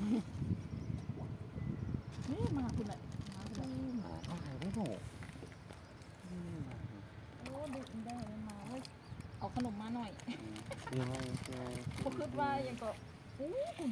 ນີ້ມາພຸ້ນແຫຼະ ມາພຸ້ນແຫຼະ ມາຫຼາຍເດ້ເນາະ ໂອ້ ດຸແດ່ມາເວີຍ ເອົາຂະໜົມມາໜ້ອຍ ອືມ ບໍ່ຄິດວ່າຫຍັງກໍ ອູ້ ອືມ.